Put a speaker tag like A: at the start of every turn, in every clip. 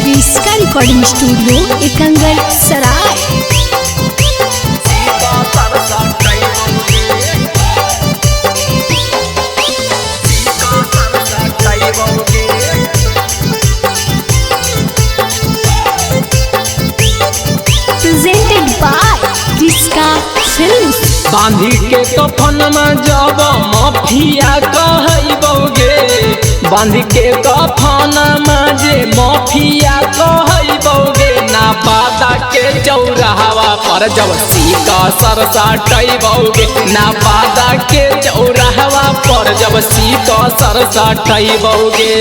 A: इसका recording studio Ekangar Sarai. Presented by किसका films.
B: बांधी के कफन में जब माफिया कहबोगे, बांधी के कफन में जे माफिया कहबोगे, ना पाता के चौराहवा पर जब सीका सरसा टैबोगे, ना पाता के चौराहवा पर जब सीका सरसा टैबोगे।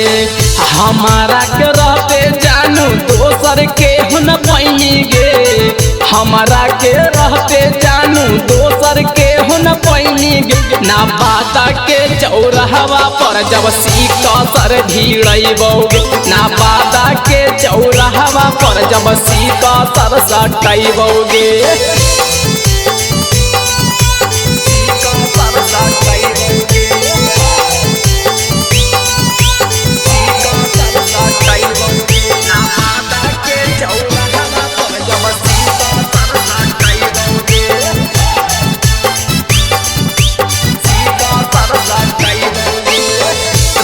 B: हमारा के रहते जानू दोसर के हुन पैनी गे, हमारा के रहते जानू दोसर के हुन पैनी गे, ना पाता के चौराहवा पर जब सीका सर भिड़बोगे, ना पाता के चौराहवा पर जब सीका सर सटैबोगे।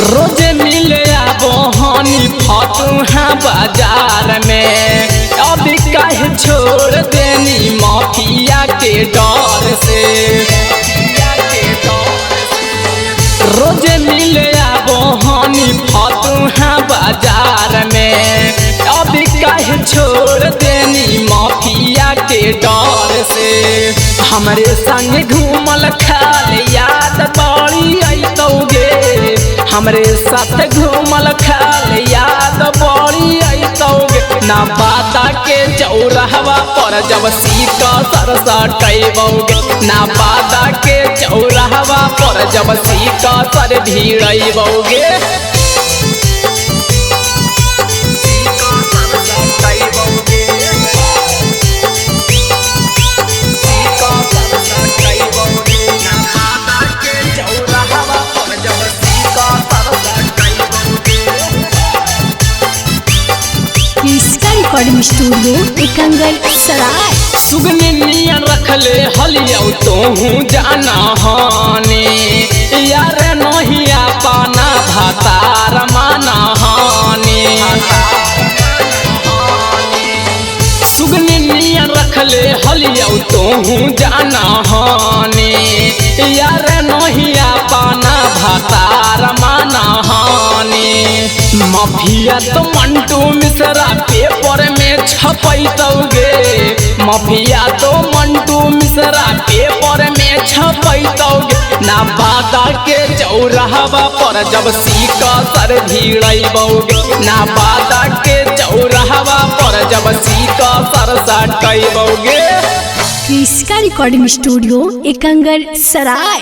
B: रोज मिले बहनी फतुहा बाजार में, अभी काहे छोड़ देनी माफिया के डर से। रोज मिले बहनी फतुहा बाजार में, अभी काहे छोड़ देनी माफिया के डर से। हमरे संग घूमल खाल याद बड़ी अइतौगे, हमरे साथ घूमल खाल याद बड़ी अइतौगे, ना पाता के चौराहवा पर जब सीका सरसा टैबोगे, ना पाता के चौराहवा पर जब सीका सर भिड़बोगे।
A: इसका रिकॉर्डिंग स्टूडियो एकंगल सराय।
B: सुगने नियन रखले हलियौ तोहू जाना हाने, यार नहीं पाना भातार माना हाने। सुगने नियन रखले हलियौ तोहू जाना हाने, यार नहीं पाना भातार माना हाने। माफिया तो मंटू मिश्रा पेपर में छपैतौगे, माफिया तो मंटू मिश्रा पेपर में छपैतौगे, ना बादा के चौराहवा पर जब सीका सर भिड़बोगे, ना बादा के चौराहवा पर जब सीका सर सटैबोगे।
A: इसका रिकॉर्डिंग स्टूडियो एकंगल सराय।